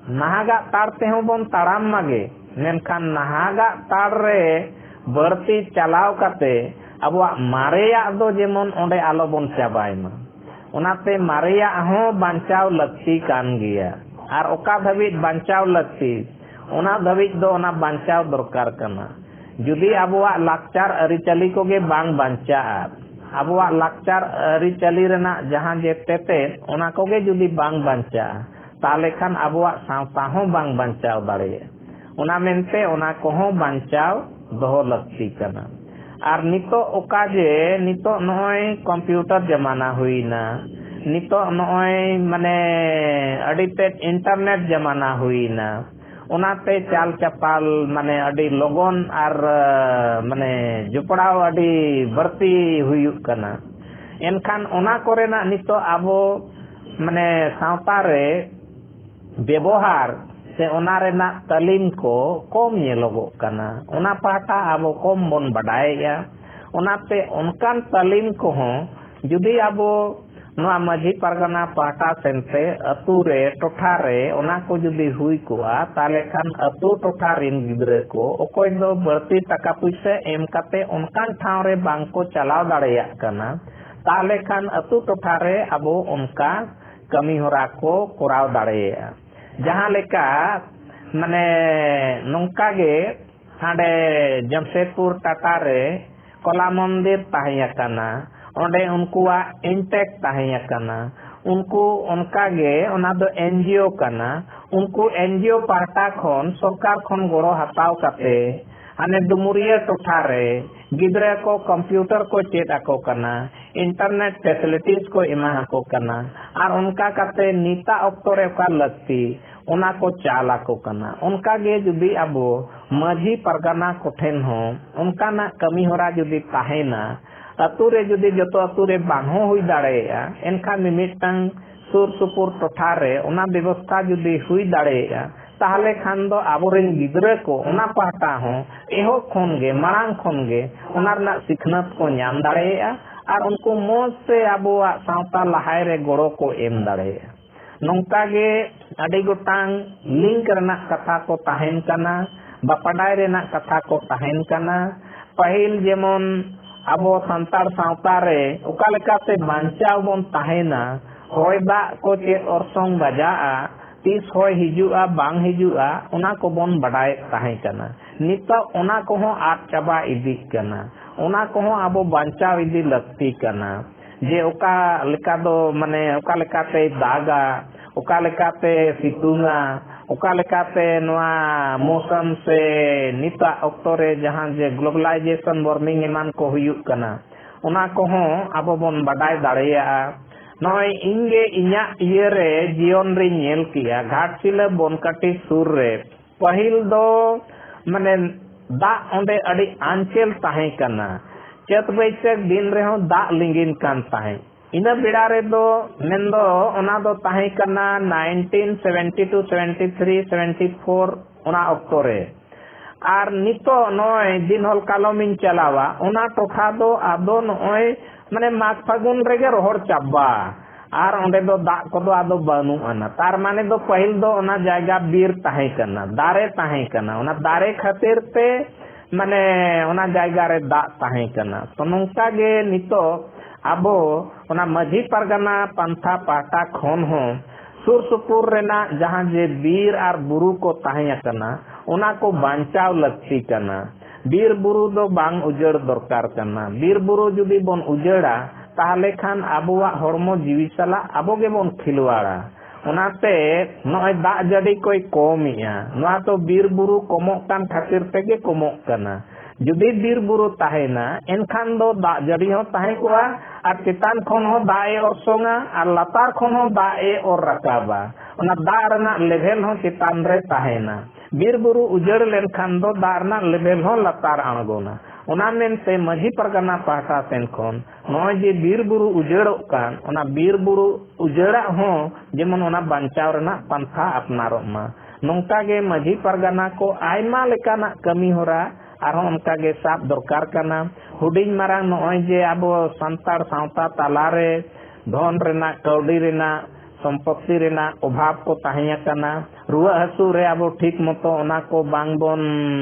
ᱱᱟᱦᱟᱜᱟᱜ ᱛᱟᱲ ᱛᱮᱦᱚᱸ ᱵᱚᱱ ᱛᱟᱲᱟᱢ ᱢᱟᱜᱮ, ᱢᱮᱱᱠᱷᱟᱱ ᱱᱟᱦᱟᱜᱟᱜ ᱛᱟᱲ ᱨᱮ ᱵᱟᱹᱲᱛᱤ ᱪᱟᱞᱟᱣ ᱠᱟᱛᱮ ᱟᱵᱚᱣᱟᱜ ᱢᱟᱨᱮᱭᱟᱜ ᱫᱚ ᱡᱮᱢᱚᱱ ᱚᱸᱰᱮ ᱟᱞᱚ ᱵᱚᱱ ᱪᱟᱵᱟᱭ ᱢᱟ᱾ ᱚᱱᱟᱛᱮ ᱢᱟᱨᱮᱭᱟᱜ ᱦᱚᱸ ᱵᱟᱧᱪᱟᱣ ᱞᱟᱹᱠᱛᱤ ᱠᱟᱱ ᱜᱮᱭᱟ᱾ ᱟᱨ ᱚᱠᱟ ᱫᱷᱟᱹᱵᱤᱡ ᱵᱟᱧᱪᱟᱣ ᱞᱟᱹᱠᱛᱤ, ᱚᱱᱟ ᱫᱷᱟᱹᱵᱤᱡ ᱫᱚ ᱚᱱᱟ ᱵᱟᱧᱪᱟᱣ ᱫᱚᱨᱠᱟᱨ ᱠᱟᱱᱟ᱾ ᱡᱩᱫᱤ ᱟᱵᱚᱣᱟᱜ ᱞᱟᱠᱪᱟᱨ ᱟᱹᱨᱤᱪᱟᱹᱞᱤ ᱠᱚᱜᱮ ᱵᱟᱝ ᱵᱟᱧᱪᱟᱜᱼᱟ, ᱟᱵᱚᱣᱟᱜ ᱞᱟᱠᱪᱟᱨ ᱟᱹᱨᱤᱪᱟᱹᱞᱤ ᱨᱮᱱᱟᱜ ᱡᱟᱦᱟᱸ ᱡᱮ ᱛᱮᱛᱮᱫ, ᱚᱱᱟ ᱠᱚᱜᱮ ᱡᱩᱫᱤ ᱵᱟᱝ ᱵᱟᱧᱪᱟᱜᱼᱟ, ᱛᱟᱦᱞᱮ ᱠᱷᱟᱱ ᱟᱵᱚᱣᱟᱜ ᱥᱟᱶᱛᱟ ᱦᱚᱸ ᱵᱟᱝ ᱵᱟᱧᱪᱟᱣ ᱫᱟᱲᱮᱭᱟᱜᱼᱟ᱾ ᱚᱱᱟ ᱢᱮᱱᱛᱮ ᱚᱱᱟ ᱠᱚᱦᱚᱸ ᱵᱟᱧᱪᱟᱣ ᱫᱚᱦᱚ ᱞᱟᱹᱠᱛᱤ ᱠᱟᱱᱟ᱾ ᱟᱨ ᱱᱤᱛᱚᱜ ᱚᱠᱟ ᱡᱮ ᱱᱤᱛᱚᱜ ᱱᱚᱜᱼᱚᱭ ᱠᱚᱢᱯᱤᱭᱩᱴᱟᱨ ᱡᱟᱢᱟᱱᱟ ᱦᱩᱭᱱᱟ, ᱱᱤᱛᱚᱜ ᱱᱚᱜᱼᱚᱭ ᱢᱟᱱᱮ ᱟᱹᱰᱤ ᱛᱮᱫ ᱤᱱᱴᱟᱨᱱᱮᱴ ᱡᱟᱢᱟᱱᱟ ᱦᱩᱭᱱᱟ, ᱚᱱᱟᱛᱮ ᱪᱟᱞ ᱪᱟᱯᱟᱞ ᱢᱟᱱᱮ ᱟᱹᱰᱤ ᱞᱚᱜᱚᱱ ᱟᱨ ᱢᱟᱱᱮ ᱡᱚᱯᱲᱟᱣ ᱟᱹᱰᱤ ᱵᱟᱹᱲᱛᱤ ᱦᱩᱭᱩᱜ ᱠᱟᱱᱟ᱾ ᱮᱱᱠᱷᱟᱱ ᱚᱱᱟ ᱠᱚᱨᱮᱱᱟᱜ ᱱᱤᱛᱚᱜ ᱟᱵᱚ ᱢᱟᱱᱮ ᱥᱟᱶᱛᱟ ᱨᱮ ᱵᱮᱵᱚᱦᱟᱨ ᱥᱮ ᱚᱱᱟ ᱨᱮᱱᱟᱜ ᱛᱟᱹᱞᱤᱢ ᱠᱚ ᱠᱚᱢ ᱧᱮᱞᱚᱜᱚᱜ ᱠᱟᱱᱟ᱾ ᱚᱱᱟ ᱯᱟᱦᱴᱟ ᱟᱵᱚ ᱠᱚᱢ ᱵᱚᱱ ᱵᱟᱰᱟᱭᱮᱜᱼᱟ᱾ ᱚᱱᱟᱛᱮ ᱚᱱᱠᱟᱱ ᱛᱟᱹᱞᱤᱢ ᱠᱚᱦᱚᱸ ᱡᱩᱫᱤ ᱟᱵᱚ ᱱᱚᱣᱟ ᱢᱟᱹᱡᱷᱤ ᱯᱟᱨᱜᱟᱱᱟ ᱯᱟᱦᱴᱟ ᱥᱮᱱᱛᱮ ᱟᱹᱛᱩ ᱨᱮ, ᱴᱚᱴᱷᱟ ᱨᱮ ᱚᱱᱟ ᱠᱚ ᱡᱩᱫᱤ ᱦᱩᱭ ᱠᱚᱜᱼᱟ, ᱛᱟᱦᱚᱞᱮ ᱠᱷᱟᱱ ᱟᱹᱛᱩ ᱴᱚᱴᱷᱟ ᱨᱤᱱ ᱜᱤᱫᱽᱨᱟᱹ ᱠᱚ ᱚᱠᱚᱭ ᱫᱚ ᱵᱟᱹᱲᱛᱤ ᱴᱟᱠᱟ ᱯᱩᱭᱥᱟᱹ ᱮᱢ ᱠᱟᱛᱮ ᱚᱱᱠᱟᱱ ᱴᱷᱟᱶ ᱨᱮ ᱵᱟᱝ ᱠᱚ ᱪᱟᱞᱟᱣ ᱫᱟᱲᱮᱭᱟᱜ ᱠᱟᱱᱟ, ᱛᱟᱦᱚᱞᱮ ᱠᱷᱟᱱ ᱟᱹᱛᱩ ᱴᱚᱴᱷᱟ ᱨᱮ ᱟᱵᱚ ᱚᱱᱠᱟ ᱠᱟᱹᱢᱤ ᱦᱚᱨᱟ ᱠᱚ ᱠᱚᱨᱟᱣ ᱫᱟᱲᱮᱭᱟᱜᱼᱟ᱾ ᱡᱟᱦᱟᱸ ᱞᱮᱠᱟ, ᱢᱟᱱᱮ, ᱱᱚᱝᱠᱟ ᱜᱮ ᱦᱟᱸᱰᱮ ᱡᱟᱢᱥᱮᱫᱽᱯᱩᱨ ᱴᱟᱴᱟ ᱨᱮ ᱠᱚᱞᱟ ᱢᱚᱱᱫᱤᱨ ᱛᱟᱦᱮᱸ ᱟᱠᱟᱱᱟ, ᱚᱸᱰᱮ ᱩᱱᱠᱩᱣᱟᱜ ᱤᱱᱴᱮᱠ ᱛᱟᱦᱮᱸ ᱟᱠᱟᱱᱟ᱾ ᱩᱱᱠᱩ ᱚᱱᱠᱟ ᱜᱮ, ᱚᱱᱟ ᱫᱚ ᱮᱱᱡᱤᱳ ᱠᱟᱱᱟ, ᱩᱱᱠᱩ ᱮᱱᱡᱤᱳ ᱯᱟᱦᱴᱟ ᱠᱷᱚᱱ, ᱥᱚᱨᱠᱟᱨ ᱠᱷᱚᱱ ᱜᱚᱲᱚ ᱦᱟᱛᱟᱣ ᱠᱟᱛᱮ ᱦᱟᱱᱮ ᱰᱩᱢᱩᱨᱤᱭᱟᱹ ᱴᱚᱴᱷᱟ ᱨᱮ ᱜᱤᱫᱽᱨᱟᱹ ᱠᱚ ᱠᱚᱢᱯᱤᱭᱩᱴᱟᱨ ᱠᱚ ᱪᱮᱫ ᱟᱠᱚ ᱠᱟᱱᱟ, ᱤᱱᱴᱟᱨᱱᱮᱴ ᱯᱷᱮᱥᱤᱞᱤᱴᱤᱡᱽ ᱠᱚ ᱮᱢᱟ ᱟᱠᱚ ᱠᱟᱱᱟ᱾ ᱟᱨ ᱚᱱᱠᱟ ᱠᱟᱛᱮ ᱱᱤᱛᱟᱜ ᱚᱠᱛᱚ ᱨᱮ ᱚᱠᱟ ᱞᱟᱹᱠᱛᱤ, ᱚᱱᱟ ᱠᱚ ᱪᱟᱞ ᱟᱠᱚ ᱠᱟᱱᱟ᱾ ᱚᱱᱠᱟ ᱜᱮ ᱡᱩᱫᱤ ᱟᱵᱚ ᱢᱟᱹᱡᱷᱤ ᱯᱟᱨᱜᱟᱱᱟ ᱠᱚᱴᱷᱮᱱ ᱦᱚᱸ ᱚᱱᱠᱟᱱᱟᱜ ᱠᱟᱹᱢᱤ ᱦᱚᱨᱟ ᱡᱩᱫᱤ ᱛᱟᱦᱮᱱᱟ, ᱟᱹᱛᱩ ᱨᱮ ᱡᱩᱫᱤ ᱡᱚᱛᱚ ᱟᱹᱛᱩ ᱨᱮ ᱵᱟᱝ ᱦᱚᱸ ᱦᱩᱭ ᱫᱟᱲᱮᱭᱟᱜᱼᱟ, ᱮᱱᱠᱷᱟᱱ ᱢᱤᱢᱤᱫᱴᱟᱝ ᱥᱩᱨ ᱥᱩᱯᱩᱨ ᱴᱚᱴᱷᱟ ᱨᱮ ᱚᱱᱟ ᱵᱮᱵᱚᱥᱛᱷᱟ ᱡᱩᱫᱤ ᱦᱩᱭ ᱫᱟᱲᱮᱭᱟᱜᱼᱟ, ᱛᱟᱦᱚᱞᱮ ᱠᱷᱟᱱ ᱫᱚ ᱟᱵᱚᱨᱮᱱ ᱜᱤᱫᱽᱨᱟᱹ ᱠᱚ ᱚᱱᱟ ᱯᱟᱦᱴᱟ ᱦᱚᱸ ᱮᱦᱚᱵ ᱠᱷᱚᱱ ᱜᱮ, ᱢᱟᱲᱟᱝ ᱠᱷᱚᱱ ᱜᱮ ᱚᱱᱟ ᱨᱮᱱᱟᱜ ᱥᱤᱠᱷᱱᱟᱹᱛ ᱠᱚ ᱧᱟᱢ ᱫᱟᱲᱮᱭᱟᱜᱼᱟ ᱟᱨ ᱩᱱᱠᱩ ᱢᱚᱡᱽ ᱛᱮ ᱟᱵᱚᱣᱟᱜ ᱥᱟᱶᱛᱟ ᱞᱟᱦᱟᱭ ᱨᱮ ᱜᱚᱲᱚ ᱠᱚ ᱮᱢ ᱫᱟᱲᱮᱭᱟᱜᱼᱟ᱾ ᱱᱚᱝᱠᱟ ᱜᱮ ᱟᱹᱰᱤ ᱜᱚᱴᱟᱝ ᱞᱤᱝᱠ ᱨᱮᱱᱟᱜ ᱠᱟᱛᱷᱟ ᱠᱚ ᱛᱟᱦᱮᱱ ᱠᱟᱱᱟ, ᱵᱟᱯᱟᱰᱟᱭ ᱨᱮᱱᱟᱜ ᱠᱟᱛᱷᱟ ᱠᱚ ᱛᱟᱦᱮᱱ ᱠᱟᱱᱟ᱾ ᱯᱟᱹᱦᱤᱞ ᱡᱮᱢᱚᱱ ᱟᱵᱚ ᱥᱟᱱᱛᱟᱲ ᱥᱟᱶᱛᱟ ᱨᱮ ᱚᱠᱟ ᱞᱮᱠᱟᱛᱮ ᱵᱟᱧᱪᱟᱣ ᱵᱚᱱ ᱛᱟᱦᱮᱱᱟ, ᱦᱚᱭ ᱫᱟᱜ ᱠᱚ ᱪᱮᱫ ᱚᱨᱥᱚᱝ ᱵᱟᱡᱟᱜᱼᱟ, ᱛᱤᱥ ᱦᱚᱭ ᱦᱤᱡᱩᱜᱼᱟ ᱵᱟᱝ ᱦᱤᱡᱩᱜᱼᱟ, ᱚᱱᱟ ᱠᱚᱵᱚᱱ ᱵᱟᱰᱟᱭᱮᱫ ᱛᱟᱦᱮᱸ ᱠᱟᱱᱟ᱾ ᱱᱤᱛᱚᱜ ᱚᱱᱟ ᱠᱚᱦᱚᱸ ᱟᱫ ᱪᱟᱵᱟ ᱤᱫᱤᱜ ᱠᱟᱱᱟ᱾ ᱚᱱᱟ ᱠᱚᱦᱚᱸ ᱟᱵᱚ ᱵᱟᱧᱪᱟᱣ ᱤᱫᱤ ᱞᱟᱹᱠᱛᱤ ᱠᱟᱱᱟ᱾ ᱡᱮ ᱚᱠᱟ ᱞᱮᱠᱟ ᱫᱚ, ᱢᱟᱱᱮ, ᱚᱠᱟ ᱞᱮᱠᱟᱛᱮᱭ ᱫᱟᱜᱟ, ᱚᱠᱟ ᱞᱮᱠᱟᱛᱮ ᱥᱤᱛᱩᱝᱟ, ᱚᱠᱟ ᱞᱮᱠᱟᱛᱮ ᱱᱚᱣᱟ ᱢᱳᱥᱚᱢ ᱥᱮ ᱱᱤᱛᱟᱜ ᱚᱠᱛᱚ ᱨᱮ ᱡᱟᱦᱟᱸ ᱡᱮ globalization warming ᱮᱢᱟᱱ ᱠᱚ ᱦᱩᱭᱩᱜ ᱠᱟᱱᱟ, ᱚᱱᱟ ᱠᱚᱦᱚᱸ ᱟᱵᱚ ᱵᱚᱱ ᱵᱟᱰᱟᱭ ᱫᱟᱲᱮᱭᱟᱜᱼᱟ᱾ ᱱᱚᱜᱼᱚᱭ ᱤᱧ ᱜᱮ ᱤᱧᱟᱹᱜ ᱤᱭᱟᱹ ᱨᱮ ᱡᱤᱭᱚᱱ ᱨᱤᱧ ᱧᱮᱞ ᱠᱮᱜᱼᱟ, ᱜᱷᱟᱴᱥᱤᱞᱟᱹ ᱵᱚᱱᱠᱟᱴᱤ ᱥᱩᱨ ᱨᱮ ᱯᱟᱹᱦᱤᱞ ᱫᱚ, ᱢᱟᱱᱮ, ᱫᱟᱜ ᱚᱸᱰᱮ ᱟᱹᱰᱤ ᱟᱧᱪᱮᱞ ᱛᱟᱦᱮᱸ ᱠᱟᱱᱟ᱾ ᱪᱟᱹᱛ ᱵᱟᱹᱭᱥᱟᱹᱠᱷ ᱫᱤᱱ ᱨᱮᱦᱚᱸ ᱫᱟᱜ ᱞᱤᱸᱜᱤᱱ ᱠᱟᱱ ᱛᱟᱦᱮᱸᱫ᱾ ᱤᱱᱟᱹ ᱵᱮᱲᱟ ᱨᱮᱫᱚ ᱢᱮᱱᱫᱚ ᱚᱱᱟ ᱫᱚ ᱛᱟᱦᱮᱸ ᱠᱟᱱᱟ nineteen seventy two, seventy three, seventy four, ᱚᱱᱟ ᱚᱠᱛᱚ ᱨᱮ᱾ ᱟᱨ ᱱᱤᱛᱚᱜ ᱱᱚᱜᱼᱚᱭ ᱫᱤᱱ ᱦᱚᱞ ᱠᱟᱞᱚᱢᱤᱧ ᱪᱟᱞᱟᱣᱟ, ᱚᱱᱟ ᱴᱚᱴᱷᱟ ᱫᱚ ᱟᱫᱚ ᱱᱚᱜᱼᱚᱭ ᱢᱟᱱᱮ ᱢᱟᱜᱽ ᱯᱷᱟᱹᱜᱩᱱ ᱨᱮᱜᱮ ᱨᱚᱦᱚᱲ ᱪᱟᱵᱟ᱾ ᱟᱨ ᱚᱸᱰᱮ ᱫᱚ ᱫᱟᱜ ᱠᱚᱫᱚ ᱟᱫᱚ ᱵᱟᱹᱱᱩᱜ ᱟᱱᱟ᱾ ᱛᱟᱨ ᱢᱟᱱᱮ ᱫᱚ ᱯᱟᱹᱦᱤᱞ ᱫᱚ ᱚᱱᱟ ᱡᱟᱭᱜᱟ ᱵᱤᱨ ᱛᱟᱦᱮᱸ ᱠᱟᱱᱟ, ᱫᱟᱨᱮ ᱛᱟᱦᱮᱸ ᱠᱟᱱᱟ᱾ ᱚᱱᱟ ᱫᱟᱨᱮ ᱠᱷᱟᱹᱛᱤᱨ ᱛᱮ ᱢᱟᱱᱮ ᱚᱱᱟ ᱡᱟᱭᱜᱟ ᱨᱮ ᱫᱟᱜ ᱛᱟᱦᱮᱸ ᱠᱟᱱᱟ᱾ ᱛᱚ ᱱᱚᱝᱠᱟ ᱜᱮ ᱱᱤᱛᱚᱜ ᱟᱵᱚ ᱚᱱᱟ ᱢᱟᱹᱡᱷᱤ ᱯᱟᱨᱜᱟᱱᱟ ᱯᱟᱱᱛᱷᱟ ᱯᱟᱦᱴᱟ ᱠᱷᱚᱱ ᱦᱚᱸ ᱥᱩᱨ ᱥᱩᱯᱩᱨ ᱨᱮᱱᱟᱜ ᱡᱟᱦᱟᱸ ᱡᱮ ᱵᱤᱨ ᱟᱨ ᱵᱩᱨᱩ ᱠᱚ ᱛᱟᱦᱮᱸ ᱟᱠᱟᱱᱟ, ᱚᱱᱟ ᱠᱚ ᱵᱟᱧᱪᱟᱣ ᱞᱟᱹᱠᱛᱤ ᱠᱟᱱᱟ᱾ ᱵᱤᱨ ᱵᱩᱨᱩ ᱫᱚ ᱵᱟᱝ ᱩᱡᱟᱹᱲ ᱫᱚᱨᱠᱟᱨ ᱠᱟᱱᱟ᱾ ᱵᱤᱨ ᱵᱩᱨᱩ ᱡᱩᱫᱤ ᱵᱚᱱ ᱩᱡᱟᱹᱲᱟ, ᱛᱟᱦᱚᱞᱮ ᱠᱷᱟᱱ ᱟᱵᱚᱣᱟᱜ ᱦᱚᱲᱢᱚ ᱡᱤᱣᱤ ᱥᱟᱞᱟᱜ ᱟᱵᱚ ᱜᱮᱵᱚᱱ ᱠᱷᱤᱞᱣᱟᱲᱟ᱾ ᱚᱱᱟᱛᱮ ᱱᱚᱜᱼᱚᱭ ᱫᱟᱜ ᱡᱟᱹᱲᱤ ᱠᱚᱭ ᱠᱚᱢᱮᱜᱼᱟ, ᱱᱚᱣᱟ ᱫᱚ ᱵᱤᱨ ᱵᱩᱨᱩ ᱠᱚᱢᱚᱜ ᱠᱟᱱ ᱠᱷᱟᱹᱛᱤᱨ ᱛᱮᱜᱮ ᱠᱚᱢᱚᱜ ᱠᱟᱱᱟ᱾ ᱡᱩᱫᱤ ᱵᱤᱨ ᱵᱩᱨᱩ ᱛᱟᱦᱮᱱᱟ, ᱮᱱᱠᱷᱟᱱ ᱫᱚ ᱫᱟᱜ ᱡᱟᱹᱲᱤ ᱦᱚᱸ ᱛᱟᱦᱮᱸ ᱠᱚᱜᱼᱟ ᱟᱨ ᱪᱮᱛᱟᱱ ᱠᱷᱚᱱ ᱦᱚᱸ ᱫᱟᱜ ᱮ ᱚᱨᱥᱚᱝᱟ ᱟᱨ ᱞᱟᱛᱟᱨ ᱠᱷᱚᱱ ᱦᱚᱸ ᱫᱟᱜ ᱮ ᱚᱨ ᱨᱟᱠᱟᱵᱟ᱾ ᱚᱱᱟ ᱫᱟᱜ ᱨᱮᱱᱟᱜ ᱞᱮᱵᱷᱮᱞ ᱦᱚᱸ ᱪᱮᱛᱟᱱ ᱨᱮ ᱛᱟᱦᱮᱱᱟ᱾ ᱵᱤᱨ ᱵᱩᱨᱩ ᱩᱡᱟᱹᱲ ᱞᱮᱱᱠᱷᱟᱱ ᱫᱚ ᱫᱟᱜ ᱨᱮᱱᱟᱜ ᱞᱮᱵᱷᱮᱞ ᱦᱚᱸ ᱞᱟᱛᱟᱨ ᱟᱬᱜᱚᱱᱟ᱾ ᱚᱱᱟ ᱢᱮᱱᱛᱮ ᱢᱟᱹᱡᱷᱤ ᱯᱟᱨᱜᱟᱱᱟ ᱯᱟᱦᱴᱟ ᱥᱮᱱ ᱠᱷᱚᱱ ᱱᱚᱜᱼᱚᱭ ᱡᱮ ᱵᱤᱨ ᱵᱩᱨᱩ ᱩᱡᱟᱹᱲᱚᱜ ᱠᱟᱱ, ᱚᱱᱟ ᱵᱤᱨ ᱵᱩᱨᱩ ᱩᱡᱟᱹᱲᱟᱜ ᱦᱚᱸ ᱡᱮᱢᱚᱱ ᱚᱱᱟ ᱵᱟᱧᱪᱟᱣ ᱨᱮᱱᱟᱜ ᱯᱟᱱᱛᱷᱟ ᱟᱯᱱᱟᱨᱚᱜ ᱢᱟ᱾ ᱱᱚᱝᱠᱟ ᱜᱮ ᱢᱟᱹᱡᱷᱤ ᱯᱟᱨᱜᱟᱱᱟ ᱠᱚ ᱟᱭᱢᱟ ᱞᱮᱠᱟᱱᱟᱜ ᱠᱟᱹᱢᱤ ᱦᱚᱨᱟ ᱟᱨᱦᱚᱸ ᱚᱱᱠᱟ ᱜᱮ ᱥᱟᱵ ᱫᱚᱨᱠᱟᱨ ᱠᱟᱱᱟ᱾ ᱦᱩᱰᱤᱧ ᱢᱟᱨᱟᱝ ᱱᱚᱜᱼᱚᱭ ᱡᱮ ᱟᱵᱚ ᱥᱟᱱᱛᱟᱲ ᱥᱟᱶᱛᱟ ᱛᱟᱞᱟᱨᱮ ᱫᱷᱚᱱ ᱨᱮᱱᱟᱜ, ᱠᱟᱹᱣᱰᱤ ᱨᱮᱱᱟᱜ, ᱥᱚᱢᱯᱚᱛᱛᱤ ᱨᱮᱱᱟᱜ ᱚᱵᱷᱟᱵᱽ ᱠᱚ ᱛᱟᱦᱮᱸ ᱟᱠᱟᱱᱟ᱾ ᱨᱩᱣᱟᱹᱜ ᱦᱟᱹᱥᱩᱜ ᱨᱮ ᱟᱵᱚ ᱴᱷᱤᱠ ᱢᱚᱛᱚ ᱚᱱᱟ ᱠᱚ ᱵᱟᱝ ᱵᱚᱱ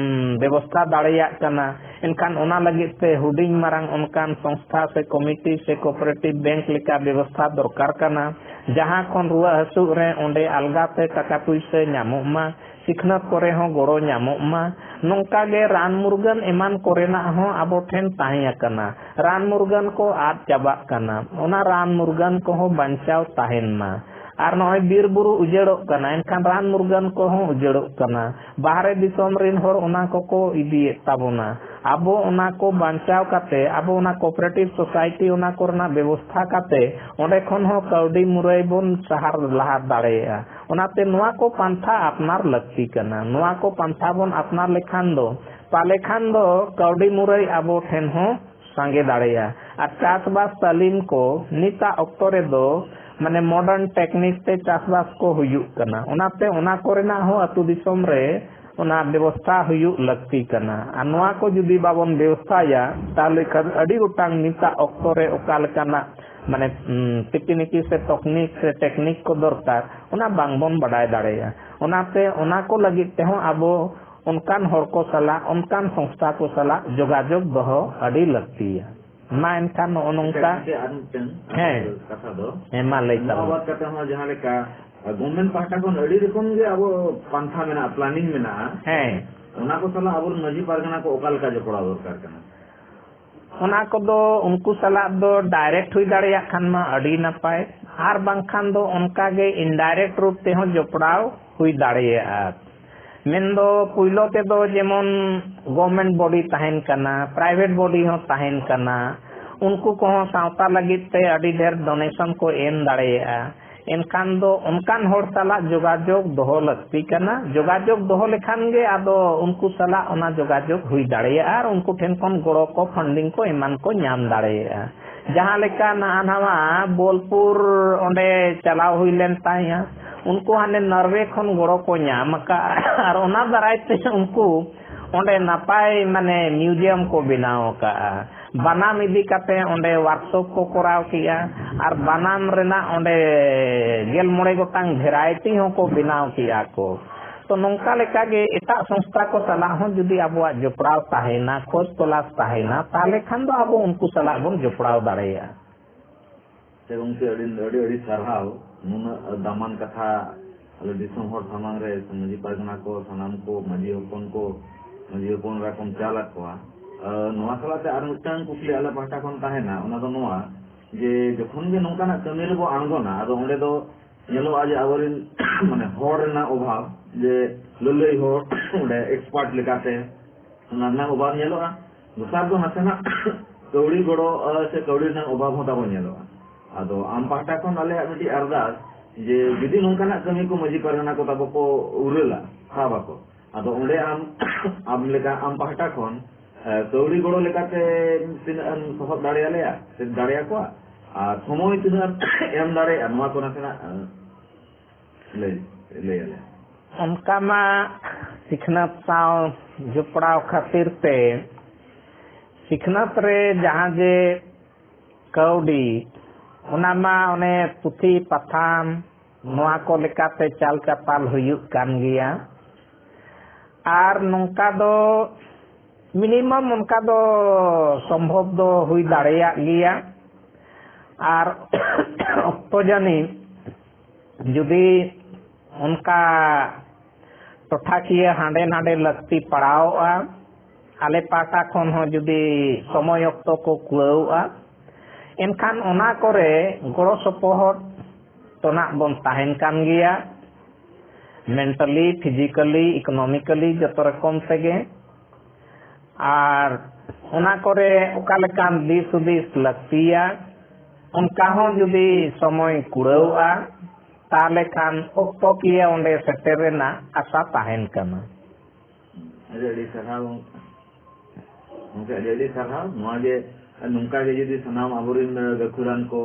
ᱵᱮᱵᱚᱥᱛᱷᱟ ᱫᱟᱲᱮᱭᱟᱜ ᱠᱟᱱᱟ, ᱮᱱᱠᱷᱟᱱ ᱚᱱᱟ ᱞᱟᱹᱜᱤᱫ ᱛᱮ ᱦᱩᱰᱤᱧ ᱢᱟᱨᱟᱝ ᱚᱱᱠᱟᱱ ᱥᱚᱝᱥᱛᱷᱟ ᱥᱮ ᱠᱚᱢᱤᱴᱤ ᱥᱮ ᱠᱳᱯᱟᱨᱮᱴᱤᱵᱷ ᱵᱮᱝᱠ ᱞᱮᱠᱟ ᱵᱮᱵᱚᱥᱛᱷᱟ ᱫᱚᱨᱠᱟᱨ ᱠᱟᱱᱟ, ᱡᱟᱦᱟᱸ ᱠᱷᱚᱱ ᱨᱩᱣᱟᱹᱜ ᱦᱟᱹᱥᱩᱜ ᱨᱮ ᱚᱸᱰᱮ ᱟᱞᱜᱟ ᱛᱮ ᱴᱟᱠᱟ ᱯᱩᱭᱥᱟᱹ ᱧᱟᱢᱚᱜ ᱢᱟ, ᱥᱤᱠᱷᱱᱟᱹᱛ ᱠᱚᱨᱮ ᱦᱚᱸ ᱜᱚᱲᱚ ᱧᱟᱢᱚᱜ ᱢᱟ᱾ ᱱᱚᱝᱠᱟ ᱜᱮ ᱨᱟᱱ ᱢᱩᱨᱜᱟᱹᱱ ᱮᱢᱟᱱ ᱠᱚᱨᱮᱱᱟᱜ ᱦᱚᱸ ᱟᱵᱚ ᱴᱷᱮᱱ ᱛᱟᱦᱮᱸ ᱟᱠᱟᱱᱟ᱾ ᱨᱟᱱ ᱢᱩᱨᱜᱟᱹᱱ ᱠᱚ ᱟᱫ ᱪᱟᱵᱟᱜ ᱠᱟᱱᱟ᱾ ᱚᱱᱟ ᱨᱟᱱ ᱢᱩᱨᱜᱟᱹᱱ ᱠᱚᱦᱚᱸ ᱵᱟᱧᱪᱟᱣ ᱛᱟᱦᱮᱱ ᱢᱟ᱾ ᱟᱨ ᱱᱚᱜᱼᱚᱭ ᱵᱤᱨ ᱵᱩᱨᱩ ᱩᱡᱟᱹᱲᱚᱜ ᱠᱟᱱᱟ, ᱮᱱᱠᱷᱟᱱ ᱨᱟᱱ ᱢᱩᱨᱜᱟᱹᱱ ᱠᱚᱦᱚᱸ ᱩᱡᱟᱹᱲᱚᱜ ᱠᱟᱱᱟ᱾ ᱵᱟᱦᱨᱮ ᱫᱤᱥᱚᱢ ᱨᱤᱱ ᱦᱚᱲ ᱚᱱᱟ ᱠᱚᱠᱚ ᱤᱫᱤᱭᱮᱫ ᱛᱟᱵᱚᱱᱟ᱾ ᱟᱵᱚ ᱚᱱᱟ ᱠᱚ ᱵᱟᱧᱪᱟᱣ ᱠᱟᱛᱮ, ᱟᱵᱚ ᱚᱱᱟ ᱠᱳᱯᱟᱨᱮᱴᱤᱵᱷ ᱥᱳᱥᱟᱭᱴᱤ ᱚᱱᱟ ᱠᱚᱨᱮᱱᱟᱜ ᱵᱮᱵᱚᱥᱛᱷᱟ ᱠᱟᱛᱮ, ᱚᱸᱰᱮ ᱠᱷᱚᱱ ᱦᱚᱸ ᱠᱟᱹᱣᱰᱤ ᱢᱩᱨᱟᱹᱭ ᱵᱚᱱ ᱥᱟᱦᱟᱨ ᱞᱟᱦᱟ ᱫᱟᱲᱮᱭᱟᱜᱼᱟ᱾ ᱚᱱᱟᱛᱮ ᱱᱚᱣᱟ ᱠᱚ ᱯᱟᱱᱛᱷᱟ ᱟᱯᱱᱟᱨ ᱞᱟᱹᱠᱛᱤ ᱠᱟᱱᱟ᱾ ᱱᱚᱣᱟ ᱠᱚ ᱯᱟᱱᱛᱷᱟ ᱵᱚᱱ ᱟᱯᱱᱟᱨ ᱞᱮᱠᱷᱟᱱ ᱫᱚ, ᱯᱟᱞᱮ ᱠᱷᱟᱱ ᱫᱚ ᱠᱟᱹᱣᱰᱤ ᱢᱩᱨᱟᱹᱭ ᱟᱵᱚ ᱴᱷᱮᱱ ᱦᱚᱸ ᱥᱟᱸᱜᱮ ᱫᱟᱲᱮᱭᱟᱜᱼᱟ᱾ ᱟᱨ ᱪᱟᱥᱵᱟᱥ ᱛᱟᱹᱞᱤᱢ ᱠᱚ ᱱᱤᱛᱟᱜ ᱚᱠᱛᱚ ᱨᱮᱫᱚ ᱢᱟᱱᱮ modern technique ᱛᱮ ᱪᱟᱥᱵᱟᱥ ᱠᱚ ᱦᱩᱭᱩᱜ ᱠᱟᱱᱟ᱾ ᱚᱱᱟᱛᱮ ᱚᱱᱟ ᱠᱚᱨᱮᱱᱟᱜ ᱦᱚᱸ ᱟᱹᱛᱩ ᱫᱤᱥᱚᱢ ᱨᱮ ᱚᱱᱟ ᱵᱮᱵᱚᱥᱛᱷᱟ ᱦᱩᱭᱩᱜ ᱞᱟᱹᱠᱛᱤ ᱠᱟᱱᱟ᱾ ᱟᱨ ᱱᱚᱣᱟ ᱠᱚ ᱡᱩᱫᱤ ᱵᱟᱵᱚᱱ ᱵᱮᱵᱚᱥᱛᱷᱟᱭᱟ, ᱛᱟᱦᱚᱞᱮ ᱠᱷᱟᱱ ᱟᱹᱰᱤ ᱜᱚᱴᱟᱝ ᱱᱤᱛᱟᱜ ᱚᱠᱛᱚ ᱨᱮ ᱚᱠᱟ ᱞᱮᱠᱟᱱᱟᱜ ᱢᱟᱱᱮ, ᱩᱸ, ᱛᱤᱠᱤᱱᱤᱠᱤ ᱥᱮ ᱛᱚᱠᱱᱤᱠ ᱥᱮ technique ᱠᱚ ᱫᱚᱨᱠᱟᱨ, ᱚᱱᱟ ᱵᱟᱝᱵᱚᱱ ᱵᱟᱰᱟᱭ ᱫᱟᱲᱮᱭᱟᱜᱼᱟ᱾ ᱚᱱᱟᱛᱮ ᱚᱱᱟ ᱠᱚ ᱞᱟᱹᱜᱤᱫ ᱛᱮᱦᱚᱸ ᱟᱵᱚ ᱚᱱᱠᱟᱱ ᱦᱚᱲ ᱠᱚ ᱥᱟᱞᱟᱜ, ᱚᱱᱠᱟᱱ ᱥᱚᱝᱥᱛᱷᱟ ᱠᱚ ᱥᱟᱞᱟᱜ ᱡᱳᱜᱟᱡᱳᱜᱽ ᱫᱚᱦᱚ ᱟᱹᱰᱤ ᱞᱟᱹᱠᱛᱤᱭᱟ᱾ ᱢᱟ ᱮᱱᱠᱷᱟᱱ ᱱᱚᱜᱼᱚ ᱱᱚᱝᱠᱟ᱾ ᱟᱪᱪᱷᱟ, ᱟᱨ ᱢᱤᱫᱴᱟᱝ ᱦᱮᱸ᱾ ᱠᱟᱛᱷᱟ ᱫᱚ, ᱦᱮᱸ, ᱢᱟ ᱞᱟᱹᱭ ᱱᱚᱣᱟ ᱛᱟᱵᱚᱱ᱾ ᱵᱟᱫ ᱠᱟᱛᱮ ᱦᱚᱸ ᱡᱟᱦᱟᱸ ᱞᱮᱠᱟ, ᱟᱨ government ᱯᱟᱦᱴᱟ ᱠᱷᱚᱱ ᱟᱹᱰᱤ ᱨᱚᱠᱚᱢ ᱜᱮ ᱟᱵᱚ ᱯᱟᱱᱛᱷᱟ ᱢᱮᱱᱟᱜᱼᱟ, planning ᱢᱮᱱᱟᱜᱼᱟ᱾ ᱦᱮᱸ᱾ ᱚᱱᱟ ᱠᱚ ᱥᱟᱞᱟᱜ ᱟᱵᱚᱨᱮᱱ ᱢᱟᱹᱡᱷᱤ ᱯᱟᱨᱜᱟᱱᱟ ᱠᱚ ᱚᱠᱟ ᱞᱮᱠᱟ ᱡᱚᱯᱲᱟᱣ ᱫᱚᱨᱠᱟᱨ ᱠᱟᱱᱟ? ᱚᱱᱟ ᱠᱚᱫᱚ ᱩᱱᱠᱩ ᱥᱟᱞᱟᱜ ᱫᱚ direct ᱦᱩᱭ ᱫᱟᱲᱮᱭᱟᱜ ᱠᱷᱟᱱ ᱢᱟ ᱟᱹᱰᱤ ᱱᱟᱯᱟᱭ, ᱟᱨ ᱵᱟᱝᱠᱷᱟᱱ ᱫᱚ ᱚᱱᱠᱟ ᱜᱮ indirect ᱨᱩᱯ ᱛᱮᱦᱚᱸ ᱡᱚᱯᱲᱟᱣ ᱦᱩᱭ ᱫᱟᱲᱮᱭᱟᱜᱼᱟ᱾ ᱢᱮᱱᱫᱚ ᱯᱩᱭᱞᱳ ᱛᱮᱫᱚ ᱡᱮᱢᱚᱱ government body ᱛᱟᱦᱮᱱ ᱠᱟᱱᱟ, private body ᱦᱚᱸ ᱛᱟᱦᱮᱱ ᱠᱟᱱᱟ, ᱩᱱᱠᱩ ᱠᱚᱦᱚᱸ ᱥᱟᱶᱛᱟ ᱞᱟᱹᱜᱤᱫ ᱛᱮ ᱟᱹᱰᱤ ᱰᱷᱮᱨ donation ᱠᱚ ᱮᱢ ᱫᱟᱲᱮᱭᱟᱜᱼᱟ᱾ ᱮᱱᱠᱷᱟᱱ ᱫᱚ ᱚᱱᱠᱟᱱ ᱦᱚᱲ ᱥᱟᱞᱟᱜ ᱡᱳᱜᱟᱡᱳᱜᱽ ᱫᱚᱦᱚ ᱞᱟᱹᱠᱛᱤ ᱠᱟᱱᱟ᱾ ᱡᱳᱜᱟᱡᱳᱜᱽ ᱫᱚᱦᱚ ᱞᱮᱠᱷᱟᱱ ᱜᱮ ᱟᱫᱚ ᱩᱱᱠᱩ ᱥᱟᱞᱟᱜ ᱚᱱᱟ ᱡᱳᱜᱟᱡᱳᱜᱽ ᱦᱩᱭ ᱫᱟᱲᱮᱭᱟᱜᱼᱟ ᱟᱨ ᱩᱱᱠᱩ ᱴᱷᱮᱱ ᱠᱷᱚᱱ ᱜᱚᱲᱚ ᱠᱚ, funding ᱠᱚ ᱮᱢᱟᱱ ᱠᱚ ᱧᱟᱢ ᱫᱟᱲᱮᱭᱟᱜᱼᱟ᱾ ᱡᱟᱦᱟᱸ ᱞᱮᱠᱟ ᱱᱟᱦᱟᱜ ᱱᱟᱣᱟ ᱵᱳᱞᱯᱩᱨ ᱚᱸᱰᱮ ᱪᱟᱞᱟᱣ ᱦᱩᱭ ᱞᱮᱱ ᱛᱟᱦᱮᱸᱫᱼᱟ, ᱩᱱᱠᱩ ᱦᱟᱱᱮ ᱱᱚᱨᱣᱮ ᱠᱷᱚᱱ ᱜᱚᱲᱚ ᱠᱚ ᱧᱟᱢ ᱟᱠᱟᱫᱼᱟ ᱟᱨ ᱚᱱᱟ ᱫᱟᱨᱟᱭ ᱛᱮ ᱩᱱᱠᱩ ᱚᱸᱰᱮ ᱱᱟᱯᱟᱭ ᱢᱟᱱᱮ museum ᱠᱚ ᱵᱮᱱᱟᱣ ᱟᱠᱟᱫᱼᱟ᱾ ᱵᱟᱱᱟᱢ ᱤᱫᱤ ᱠᱟᱛᱮ ᱚᱸᱰᱮ workshop ᱠᱚ ᱠᱚᱨᱟᱣ ᱠᱮᱜᱼᱟ ᱟᱨ ᱵᱟᱱᱟᱢ ᱨᱮᱱᱟᱜ ᱚᱸᱰᱮ ᱜᱮᱞ ᱢᱚᱬᱮ ᱜᱚᱴᱟᱝ variety ᱦᱚᱸᱠᱚ ᱵᱮᱱᱟᱣ ᱠᱮᱜᱼᱟ ᱠᱚ᱾ ᱛᱚ ᱱᱚᱝᱠᱟ ᱞᱮᱠᱟᱜᱮ ᱮᱴᱟᱜ ᱥᱚᱝᱥᱛᱷᱟ ᱠᱚ ᱥᱟᱞᱟᱜ ᱦᱚᱸ ᱡᱩᱫᱤ ᱟᱵᱚᱣᱟᱜ ᱡᱚᱯᱲᱟᱣ ᱛᱟᱦᱮᱱᱟ, ᱠᱷᱚᱡᱽ ᱛᱚᱞᱟᱥ ᱛᱟᱦᱮᱱᱟ, ᱛᱟᱦᱚᱞᱮ ᱠᱷᱟᱱ ᱫᱚ ᱟᱵᱚ ᱩᱱᱠᱩ ᱥᱟᱞᱟᱜ ᱵᱚᱱ ᱡᱚᱯᱲᱟᱣ ᱫᱟᱲᱮᱭᱟᱜᱼᱟ᱾ ᱥᱮ ᱜᱚᱢᱠᱮ, ᱟᱹᱰᱤ, ᱟᱹᱰᱤ, ᱟᱹᱰᱤ ᱥᱟᱨᱦᱟᱣ ᱱᱩᱱᱟᱹᱜ ᱫᱟᱢᱟᱱ ᱠᱟᱛᱷᱟ ᱟᱞᱮ ᱫᱤᱥᱚᱢ ᱦᱚᱲ ᱥᱟᱢᱟᱝ ᱨᱮ, ᱥᱮ ᱢᱟᱹᱡᱷᱤ ᱯᱟᱨᱜᱟᱱᱟ ᱠᱚ, ᱥᱟᱱᱟᱢ ᱠᱚ ᱢᱟᱹᱡᱷᱤ ᱦᱚᱯᱚᱱ ᱠᱚ, ᱢᱟᱹᱡᱷᱤ ᱦᱚᱯᱚᱱ ᱮᱨᱟ ᱠᱚᱢ ᱪᱟᱞ ᱟᱫ ᱠᱚᱣᱟ᱾ ᱟᱨ ᱱᱚᱣᱟ ᱥᱟᱞᱟᱜ ᱛᱮ ᱟᱨ ᱢᱤᱫᱴᱟᱝ ᱠᱩᱠᱞᱤ ᱟᱞᱮ ᱯᱟᱦᱴᱟ ᱠᱷᱚᱱ ᱛᱟᱦᱮᱱᱟ, ᱚᱱᱟ ᱫᱚ ᱱᱚᱣᱟ ᱡᱮ ᱡᱚᱠᱷᱚᱱ ᱜᱮ ᱱᱚᱝᱠᱟᱱᱟᱜ ᱠᱟᱹᱢᱤ ᱨᱮᱵᱚ ᱟᱬᱜᱚᱱᱟ, ᱟᱫᱚ ᱚᱸᱰᱮ ᱫᱚ ᱧᱮᱞᱚᱜᱼᱟ ᱡᱮ ᱟᱵᱚᱨᱮᱱ ᱢᱟᱱᱮ ᱦᱚᱲ ᱨᱮᱱᱟᱜ ᱚᱵᱷᱟᱵᱽ, ᱡᱮ ᱞᱟᱹᱞᱟᱹᱭ ᱦᱚᱲ ᱚᱸᱰᱮ expert ᱞᱮᱠᱟᱛᱮ ᱚᱱᱟ ᱨᱮᱱᱟᱜ ᱚᱵᱷᱟᱵᱽ ᱧᱮᱞᱚᱜᱼᱟ᱾ ᱫᱚᱥᱟᱨ ᱫᱚ ᱱᱟᱥᱮᱱᱟᱜ ᱠᱟᱹᱣᱰᱤ ᱜᱚᱲᱚ, ᱟᱨ ᱥᱮ ᱠᱟᱹᱣᱰᱤ ᱨᱮᱱᱟᱜ ᱚᱵᱷᱟᱵᱽ ᱦᱚᱸ ᱛᱟᱵᱚ ᱧᱮᱞᱚᱜᱼᱟ᱾ ᱟᱫᱚ ᱟᱢ ᱯᱟᱦᱴᱟ ᱠᱷᱚᱱ ᱟᱞᱮᱭᱟᱜ ᱢᱤᱫᱴᱤᱡ ᱟᱨᱫᱟᱥ ᱡᱮ ᱡᱩᱫᱤ ᱱᱚᱝᱠᱟᱱᱟᱜ ᱠᱟᱹᱢᱤ ᱠᱚ ᱢᱟᱹᱡᱷᱤ ᱯᱟᱨᱜᱟᱱᱟ ᱠᱚ ᱛᱟᱵᱚ ᱠᱚ ᱩᱨᱟᱹᱞᱟ, ᱥᱟᱵ ᱟᱠᱚ, ᱟᱫᱚ ᱚᱸᱰᱮ ᱟᱢ, ᱟᱢ ᱞᱮᱠᱟ ᱟᱢ ᱯᱟᱦᱴᱟ ᱠᱷᱚᱱ ᱠᱟᱹᱣᱰᱤ ᱜᱚᱲᱚ ᱞᱮᱠᱟᱛᱮ ᱛᱤᱱᱟᱹᱜ ᱮᱢ ᱥᱚᱦᱚᱫ ᱫᱟᱲᱮᱭᱟᱞᱮᱭᱟ ᱥᱮ ᱫᱟᱲᱮᱭᱟᱠᱚᱣᱟ, ᱟᱨ ᱥᱚᱢᱚᱭ ᱛᱤᱱᱟᱹᱜ ᱮᱢ ᱫᱟᱲᱮᱭᱟᱜᱼᱟ, ᱱᱚᱣᱟ ᱠᱚ ᱱᱟᱥᱮᱱᱟᱜ ᱞᱟᱹᱭ ᱞᱟᱹᱭ ᱟᱞᱮ᱾ ᱚᱱᱠᱟ ᱢᱟ ᱥᱤᱠᱷᱱᱟᱹᱛ ᱥᱟᱶ ᱡᱚᱯᱲᱟᱣ ᱠᱷᱟᱹᱛᱤᱨ ᱛᱮ ᱥᱤᱠᱷᱱᱟᱹᱛ ᱨᱮ ᱡᱟᱦᱟᱸ ᱡᱮ ᱠᱟᱹᱣᱰᱤ, ᱚᱱᱟ ᱢᱟ ᱚᱱᱮ ᱯᱩᱛᱷᱤ ᱯᱟᱛᱷᱟᱢ ᱱᱚᱣᱟ ᱠᱚ ᱞᱮᱠᱟᱛᱮ ᱪᱟᱞ ᱪᱟᱯᱟᱞ ᱦᱩᱭᱩᱜ ᱠᱟᱱ ᱜᱮᱭᱟ᱾ ᱟᱨ ᱱᱚᱝᱠᱟ ᱫᱚ ᱢᱤᱱᱤᱢᱟᱢ ᱚᱱᱠᱟ ᱫᱚ ᱥᱚᱢᱵᱷᱚᱵ ᱫᱚ ᱦᱩᱭ ᱫᱟᱲᱮᱭᱟᱜ ᱜᱮᱭᱟ᱾ ᱟᱨ ᱚᱠᱛᱚ ᱡᱟᱹᱱᱤᱡ ᱡᱩᱫᱤ ᱚᱱᱠᱟ ᱴᱚᱴᱷᱟᱠᱤᱭᱟᱹ ᱦᱟᱸᱰᱮ ᱱᱟᱰᱮ ᱞᱟᱹᱠᱛᱤ ᱯᱟᱲᱟᱣᱚᱜᱼᱟ, ᱟᱞᱮ ᱯᱟᱦᱴᱟ ᱠᱷᱚᱱ ᱦᱚᱸ ᱡᱩᱫᱤ ᱥᱚᱢᱚᱭ ᱚᱠᱛᱚ ᱠᱚ ᱠᱩᱲᱟᱹᱣᱚᱜᱼᱟ, ᱮᱱᱠᱷᱟᱱ ᱚᱱᱟ ᱠᱚᱨᱮ ᱜᱚᱲᱚ ᱥᱚᱯᱚᱦᱚᱫ ᱛᱚᱱᱟᱜ ᱵᱚᱱ ᱛᱟᱦᱮᱱ ᱠᱟᱱ ᱜᱮᱭᱟ᱾ ᱢᱮᱱᱴᱟᱞᱤ, ᱯᱷᱤᱡᱤᱠᱟᱞᱤ, ᱤᱠᱳᱱᱚᱢᱤᱠᱟᱞᱤ ᱡᱚᱛᱚ ᱨᱚᱠᱚᱢ ᱛᱮᱜᱮ᱾ ᱟᱨ ᱚᱱᱟ ᱠᱚᱨᱮ ᱚᱠᱟ ᱞᱮᱠᱟᱱ ᱫᱤᱥ ᱦᱩᱫᱤᱥ ᱞᱟᱹᱠᱛᱤᱭᱟ, ᱚᱱᱠᱟ ᱦᱚᱸ ᱡᱩᱫᱤ ᱥᱚᱢᱚᱭ ᱠᱩᱲᱟᱹᱣᱚᱜᱼᱟ, ᱛᱟᱦᱚᱞᱮ ᱠᱷᱟᱱ ᱚᱠᱛᱚ ᱠᱤᱭᱟᱹ ᱚᱸᱰᱮ ᱥᱮᱴᱮᱨ ᱨᱮᱱᱟᱜ ᱟᱥᱟ ᱛᱟᱦᱮᱱ ᱠᱟᱱᱟ᱾ ᱟᱹᱰᱤ ᱟᱹᱰᱤ ᱥᱟᱨᱦᱟᱣ ᱜᱚᱢᱠᱮ, ᱟᱹᱰᱤ ᱟᱹᱰᱤ ᱥᱟᱨᱦᱟᱣ᱾ ᱱᱚᱣᱟ ᱜᱮ, ᱱᱚᱝᱠᱟ ᱜᱮ ᱡᱩᱫᱤ ᱥᱟᱱᱟᱢ ᱟᱵᱚᱨᱮᱱ ᱜᱟᱹᱠᱷᱩᱲᱟᱱ ᱠᱚ,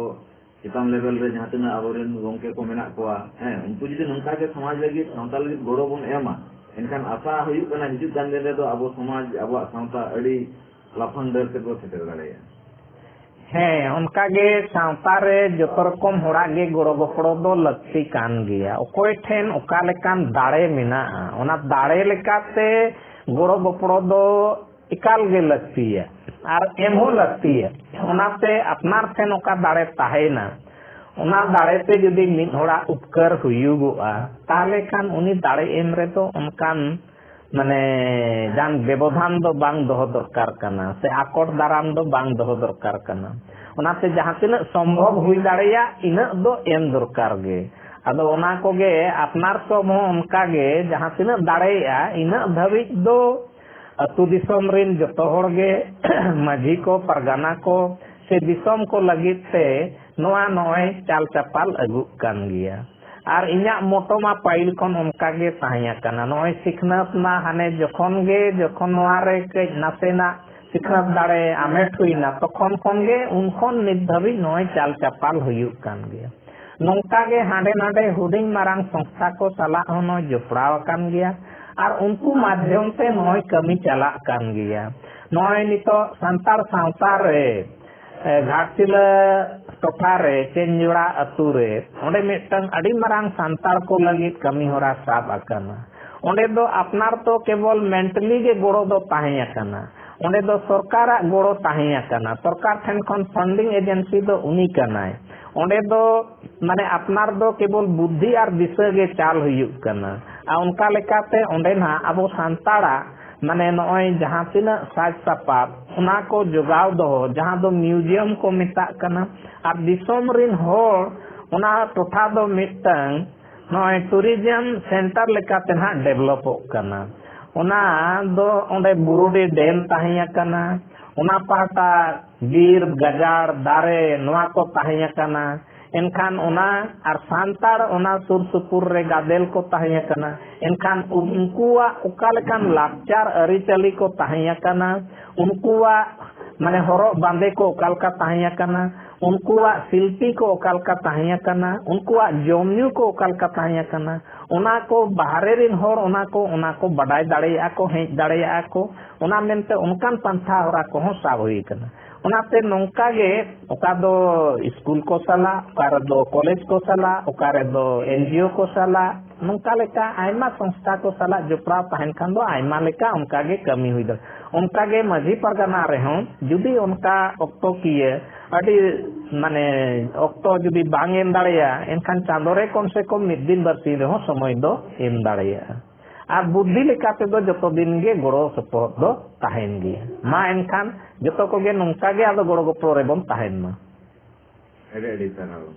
ᱪᱮᱛᱟᱱ ᱞᱮᱵᱮᱞ ᱨᱮ ᱡᱟᱦᱟᱸ ᱛᱤᱱᱟᱹᱜ ᱟᱵᱚᱨᱮᱱ ᱜᱚᱢᱠᱮ ᱠᱚ ᱢᱮᱱᱟᱜ ᱠᱚᱣᱟ, ᱦᱮᱸ, ᱩᱱᱠᱩ ᱡᱩᱫᱤ ᱱᱚᱝᱠᱟ ᱜᱮ ᱥᱚᱢᱟᱡᱽ ᱞᱟᱹᱜᱤᱫ, ᱥᱟᱶᱛᱟ ᱞᱟᱹᱜᱤᱫ ᱜᱚᱲᱚ ᱵᱚᱱ ᱮᱢᱟ, ᱮᱱᱠᱷᱟᱱ ᱟᱥᱟ ᱦᱩᱭᱩᱜ ᱠᱟᱱᱟ ᱦᱤᱡᱩᱜ ᱠᱟᱱ ᱫᱤᱱ ᱨᱮᱫᱚ ᱟᱵᱚ ᱥᱚᱢᱟᱡᱽ, ᱟᱵᱚᱣᱟᱜ ᱥᱟᱶᱛᱟ ᱟᱹᱰᱤ ᱞᱟᱯᱷᱟᱝ ᱰᱟᱹᱨ ᱥᱮᱫ ᱵᱚ ᱥᱮᱴᱮᱨ ᱫᱟᱲᱮᱭᱟᱜᱼᱟ᱾ ᱦᱮᱸ, ᱚᱱᱠᱟ ᱜᱮ ᱥᱟᱶᱛᱟ ᱨᱮ ᱡᱚᱛᱚ ᱨᱚᱠᱚᱢ ᱦᱚᱲᱟᱜ ᱜᱮ ᱜᱚᱲᱚ ᱜᱚᱯᱚᱲᱚ ᱫᱚ ᱞᱟᱹᱠᱛᱤ ᱠᱟᱱ ᱜᱮᱭᱟ᱾ ᱚᱠᱚᱭ ᱴᱷᱮᱱ ᱚᱠᱟ ᱞᱮᱠᱟᱱ ᱫᱟᱲᱮ ᱢᱮᱱᱟᱜᱼᱟ, ᱚᱱᱟ ᱫᱟᱲᱮ ᱞᱮᱠᱟᱛᱮ ᱜᱚᱲᱚ ᱜᱚᱯᱚᱲᱚ ᱫᱚ ᱮᱠᱟᱞ ᱜᱮ ᱞᱟᱹᱠᱛᱤᱭᱟ ᱟᱨ ᱮᱢ ᱦᱚᱸ ᱞᱟᱹᱠᱛᱤᱭᱟ᱾ ᱚᱱᱟᱛᱮ ᱟᱯᱱᱟᱨ ᱴᱷᱮᱱ ᱚᱠᱟ ᱫᱟᱲᱮ ᱛᱟᱦᱮᱸᱭᱮᱱᱟ, ᱚᱱᱟ ᱫᱟᱲᱮ ᱛᱮ ᱡᱩᱫᱤ ᱢᱤᱫ ᱦᱚᱲᱟᱜ ᱩᱯᱠᱟᱹᱨ ᱦᱩᱭᱩᱜᱚᱜᱼᱟ, ᱛᱟᱦᱚᱞᱮ ᱠᱷᱟᱱ ᱩᱱᱤ ᱫᱟᱲᱮ ᱮᱢ ᱨᱮᱫᱚ ᱚᱱᱠᱟᱱ, ᱢᱟᱱᱮ, ᱡᱟᱦᱟᱱ ᱵᱮᱵᱚᱫᱷᱟᱱ ᱫᱚ ᱵᱟᱝ ᱫᱚᱦᱚ ᱫᱚᱨᱠᱟᱨ ᱠᱟᱱᱟ, ᱥᱮ ᱟᱠᱚᱴ ᱫᱟᱨᱟᱢ ᱫᱚ ᱵᱟᱝ ᱫᱚᱦᱚ ᱫᱚᱨᱠᱟᱨ ᱠᱟᱱᱟ᱾ ᱚᱱᱟᱛᱮ ᱡᱟᱦᱟᱸ ᱛᱤᱱᱟᱹᱜ ᱥᱚᱢᱵᱷᱚᱵ ᱦᱩᱭ ᱫᱟᱲᱮᱭᱟᱜ, ᱤᱱᱟᱹᱜ ᱫᱚ ᱮᱢ ᱫᱚᱨᱠᱟᱨ ᱜᱮ᱾ ᱟᱫᱚ ᱚᱱᱟ ᱠᱚᱜᱮ ᱟᱯᱱᱟᱨ ᱥᱚᱵ ᱦᱚᱸ ᱚᱱᱠᱟ ᱜᱮ ᱡᱟᱦᱟᱸ ᱛᱤᱱᱟᱹᱜ ᱫᱟᱲᱮᱭᱟᱜᱼᱟ, ᱤᱱᱟᱹᱜ ᱫᱷᱟᱹᱵᱤᱡ ᱫᱚ ᱟᱹᱛᱩ ᱫᱤᱥᱚᱢ ᱨᱮᱱ ᱡᱚᱛᱚ ᱦᱚᱲ ᱜᱮ ᱢᱟᱹᱡᱷᱤ ᱠᱚ, ᱯᱟᱨᱜᱟᱱᱟ ᱠᱚ, ᱥᱮ ᱫᱤᱥᱚᱢ ᱠᱚ ᱞᱟᱹᱜᱤᱫ ᱛᱮ ᱱᱚᱣᱟ ᱱᱚᱜᱼᱚᱭ ᱪᱟᱞ ᱪᱟᱯᱟᱞ ᱟᱹᱜᱩᱜ ᱠᱟᱱ ᱜᱮᱭᱟ᱾ ᱟᱨ ᱤᱧᱟᱹᱜ ᱢᱚᱴᱚ ᱢᱟ ᱯᱟᱹᱦᱤᱞ ᱠᱷᱚᱱ ᱚᱱᱠᱟ ᱜᱮ ᱛᱟᱦᱮᱸ ᱟᱠᱟᱱᱟ᱾ ᱱᱚᱜᱼᱚᱭ ᱥᱤᱠᱷᱱᱟᱹᱛ ᱢᱟ ᱦᱟᱱᱮ ᱡᱚᱠᱷᱚᱱ ᱜᱮ, ᱡᱚᱠᱷᱚᱱ ᱱᱚᱣᱟ ᱨᱮ ᱠᱟᱹᱡ ᱱᱟᱥᱮᱱᱟᱜ ᱥᱤᱠᱷᱱᱟᱹᱛ ᱫᱟᱲᱮ ᱟᱢᱮᱴ ᱦᱩᱭᱱᱟ, ᱛᱚᱠᱷᱚᱱ ᱠᱷᱚᱱ ᱜᱮ, ᱩᱱ ᱠᱷᱚᱱ ᱱᱤᱛ ᱫᱷᱟᱹᱵᱤᱡ ᱱᱚᱜᱼᱚᱭ ᱪᱟᱞ ᱪᱟᱯᱟᱞ ᱦᱩᱭᱩᱜ ᱠᱟᱱ ᱜᱮᱭᱟ᱾ ᱱᱚᱝᱠᱟ ᱜᱮ ᱦᱟᱸᱰᱮ ᱱᱟᱰᱮ ᱦᱩᱰᱤᱧ ᱢᱟᱨᱟᱝ ᱥᱚᱝᱥᱛᱷᱟ ᱠᱚ ᱥᱟᱞᱟᱜ ᱦᱚᱸ ᱱᱚᱜᱼᱚᱭ ᱡᱚᱯᱲᱟᱣ ᱟᱠᱟᱱ ᱜᱮᱭᱟ᱾ ᱟᱨ ᱩᱱᱠᱩ ᱢᱟᱫᱽᱫᱷᱚᱢ ᱛᱮ ᱱᱚᱜᱼᱚᱭ ᱠᱟᱹᱢᱤ ᱪᱟᱞᱟᱜ ᱠᱟᱱ ᱜᱮᱭᱟ᱾ ᱱᱚᱜᱼᱚᱭ ᱱᱤᱛᱚᱜ ᱥᱟᱱᱛᱟᱲ ᱥᱟᱶᱛᱟ ᱨᱮ, ᱮ, ᱜᱷᱟᱴᱥᱤᱞᱟᱹ ᱴᱚᱴᱷᱟ ᱨᱮ ᱪᱮᱱᱡᱚᱲᱟ ᱟᱹᱛᱩ ᱨᱮ, ᱚᱸᱰᱮ ᱢᱤᱫᱴᱟᱝ ᱟᱹᱰᱤ ᱢᱟᱨᱟᱝ ᱥᱟᱱᱛᱟᱲ ᱠᱚ ᱞᱟᱹᱜᱤᱫ ᱠᱟᱹᱢᱤ ᱦᱚᱨᱟ ᱥᱟᱵ ᱟᱠᱟᱱᱟ᱾ ᱚᱸᱰᱮ ᱫᱚ ᱟᱯᱱᱟᱨ ᱫᱚ ᱠᱮᱵᱚᱞ mentally ᱜᱮ ᱜᱚᱲᱚ ᱫᱚ ᱛᱟᱦᱮᱸ ᱟᱠᱟᱱᱟ᱾ ᱚᱸᱰᱮ ᱫᱚ ᱥᱚᱨᱠᱟᱨᱟᱜ ᱜᱚᱲᱚ ᱛᱟᱦᱮᱸ ᱟᱠᱟᱱᱟ, ᱥᱚᱨᱠᱟᱨ ᱴᱷᱮᱱ ᱠᱷᱚᱱ funding agency ᱫᱚ ᱩᱱᱤ ᱠᱟᱱᱟᱭ᱾ ᱚᱸᱰᱮ ᱫᱚ ᱢᱟᱱᱮ ᱟᱯᱱᱟᱨ ᱫᱚ ᱠᱮᱵᱚᱞ ᱵᱩᱫᱽᱫᱷᱤ ᱟᱨ ᱫᱤᱥᱟᱹ ᱜᱮ ᱪᱟᱞ ᱦᱩᱭᱩᱜ ᱠᱟᱱᱟ᱾ ᱟᱨ ᱚᱱᱠᱟ ᱞᱮᱠᱟᱛᱮ ᱚᱸᱰᱮ ᱱᱟᱦᱟᱜ ᱟᱵᱚ ᱥᱟᱱᱛᱟᱲᱟᱜ ᱢᱟᱱᱮ ᱱᱚᱜᱼᱚᱭ ᱡᱟᱦᱟᱸ ᱛᱤᱱᱟᱹᱜ ᱥᱟᱡᱽ ᱥᱟᱯᱟᱵ, ᱚᱱᱟ ᱠᱚ ᱡᱚᱜᱟᱣ ᱫᱚᱦᱚ, ᱡᱟᱦᱟᱸ ᱫᱚ museum ᱠᱚ ᱢᱮᱛᱟᱜ ᱠᱟᱱᱟ, ᱟᱨ ᱫᱤᱥᱚᱢ ᱨᱤᱱ ᱦᱚᱲ ᱚᱱᱟ ᱴᱚᱴᱷᱟ ᱫᱚ ᱢᱤᱫᱴᱟᱝ ᱱᱚᱜᱼᱚᱭ tourism center ᱞᱮᱠᱟᱛᱮ ᱱᱟᱦᱟᱜ developᱚᱜ ᱠᱟᱱᱟ᱾ ᱚᱱᱟ ᱫᱚ ᱚᱸᱰᱮ ᱵᱩᱨᱩᱰᱤ dam ᱛᱟᱦᱮᱸ ᱟᱠᱟᱱᱟ, ᱚᱱᱟ ᱯᱟᱦᱴᱟ ᱵᱤᱨ, ᱜᱟᱡᱟᱲ, ᱫᱟᱨᱮ, ᱱᱚᱣᱟ ᱠᱚ ᱛᱟᱦᱮᱸ ᱟᱠᱟᱱᱟ᱾ ᱮᱱᱠᱷᱟᱱ ᱚᱱᱟ ᱟᱨ ᱥᱟᱱᱛᱟᱲ ᱚᱱᱟ ᱥᱩᱨ ᱥᱩᱯᱩᱨ ᱨᱮ ᱜᱟᱫᱮᱞ ᱠᱚ ᱛᱟᱦᱮᱸ ᱟᱠᱟᱱᱟ᱾ ᱮᱱᱠᱷᱟᱱ ᱩᱱᱠᱩᱣᱟᱜ ᱚᱠᱟ ᱞᱮᱠᱟᱱ ᱞᱟᱠᱪᱟᱨ ᱟᱹᱨᱤᱪᱟᱹᱞᱤ ᱠᱚ ᱛᱟᱦᱮᱸ ᱟᱠᱟᱱᱟ, ᱩᱱᱠᱩᱣᱟᱜ ᱢᱟᱱᱮ ᱦᱚᱨᱚᱜ ᱵᱟᱸᱫᱮ ᱠᱚ ᱚᱠᱟ ᱞᱮᱠᱟ ᱛᱟᱦᱮᱸ ᱟᱠᱟᱱᱟ, ᱩᱱᱠᱩᱣᱟᱜ ᱥᱤᱞᱯᱤ ᱠᱚ ᱚᱠᱟ ᱞᱮᱠᱟ ᱛᱟᱦᱮᱸ ᱟᱠᱟᱱᱟ, ᱩᱱᱠᱩᱣᱟᱜ ᱡᱚᱢ ᱧᱩ ᱠᱚ ᱚᱠᱟ ᱞᱮᱠᱟ ᱛᱟᱦᱮᱸ ᱟᱠᱟᱱᱟ, ᱚᱱᱟ ᱠᱚ ᱵᱟᱦᱨᱮ ᱨᱤᱱ ᱦᱚᱲ ᱚᱱᱟ ᱠᱚ, ᱚᱱᱟ ᱠᱚ ᱵᱟᱰᱟᱭ ᱫᱟᱲᱮᱭᱟᱜᱼᱟ ᱠᱚ, ᱦᱮᱡ ᱫᱟᱲᱮᱭᱟᱜᱼᱟ ᱠᱚ, ᱚᱱᱟ ᱢᱮᱱᱛᱮ ᱚᱱᱠᱟᱱ ᱯᱟᱱᱛᱷᱟ ᱦᱚᱨᱟ ᱠᱚᱦᱚᱸ ᱥᱟᱵ ᱦᱩᱭ ᱟᱠᱟᱱᱟ᱾ ᱚᱱᱟᱛᱮ ᱱᱚᱝᱠᱟ ᱜᱮ ᱚᱠᱟ ᱫᱚ ᱥᱠᱩᱞ ᱠᱚ ᱥᱟᱞᱟᱜ, ᱚᱠᱟ ᱨᱮᱫᱚ ᱠᱚᱞᱮᱡᱽ ᱠᱚ ᱥᱟᱞᱟᱜ, ᱚᱠᱟ ᱨᱮᱫᱚ NGO ᱠᱚ ᱥᱟᱞᱟᱜ, ᱱᱚᱝᱠᱟ ᱞᱮᱠᱟ ᱟᱭᱢᱟ ᱥᱚᱝᱥᱛᱷᱟ ᱠᱚ ᱥᱟᱞᱟᱜ ᱡᱚᱯᱲᱟᱣ ᱛᱟᱦᱮᱱ ᱠᱷᱟᱱ ᱫᱚ ᱟᱭᱢᱟ ᱞᱮᱠᱟ ᱚᱱᱠᱟ ᱜᱮ ᱠᱟᱹᱢᱤ ᱦᱩᱭ ᱫᱟᱲᱮᱭᱟᱜᱼᱟ᱾ ᱚᱱᱠᱟ ᱜᱮ ᱢᱟᱹᱡᱷᱤ ᱯᱟᱨᱜᱟᱱᱟ ᱨᱮᱦᱚᱸ ᱡᱩᱫᱤ ᱚᱱᱠᱟ ᱚᱠᱛᱚ ᱠᱤᱭᱟᱹ ᱟᱹᱰᱤ ᱢᱟᱱᱮ ᱚᱠᱛᱚ ᱡᱩᱫᱤ ᱵᱟᱝ ᱮᱢ ᱫᱟᱲᱮᱭᱟᱜᱼᱟ, ᱮᱱᱠᱷᱟᱱ ᱪᱟᱸᱫᱳ ᱨᱮ ᱠᱚᱢ ᱥᱮ ᱠᱚᱢ ᱢᱤᱫ ᱫᱤᱱ ᱵᱟᱨ ᱥᱤᱧ ᱨᱮᱦᱚᱸ ᱥᱚᱢᱚᱭ ᱫᱚ ᱮᱢ ᱫᱟᱲᱮᱭᱟᱜᱼᱟ᱾ ᱟᱨ ᱵᱩᱫᱽᱫᱷᱤ ᱞᱮᱠᱟ ᱛᱮᱫᱚ ᱡᱚᱛᱚ ᱫᱤᱱ ᱜᱮ ᱜᱚᱲᱚ ᱥᱚᱯᱚᱦᱚᱫ ᱫᱚ ᱛᱟᱦᱮᱱ ᱜᱮᱭᱟ᱾ ᱢᱟ ᱮᱱᱠᱷᱟᱱ ᱡᱚᱛᱚ ᱠᱚᱜᱮ ᱱᱚᱝᱠᱟ ᱜᱮ ᱟᱫᱚ ᱜᱚᱲᱚ ᱜᱚᱯᱚᱲᱚ ᱨᱮᱵᱚᱱ ᱛᱟᱦᱮᱱ ᱢᱟ᱾ ᱟᱹᱰᱤ ᱟᱹᱰᱤ ᱥᱟᱨᱦᱟᱣ᱾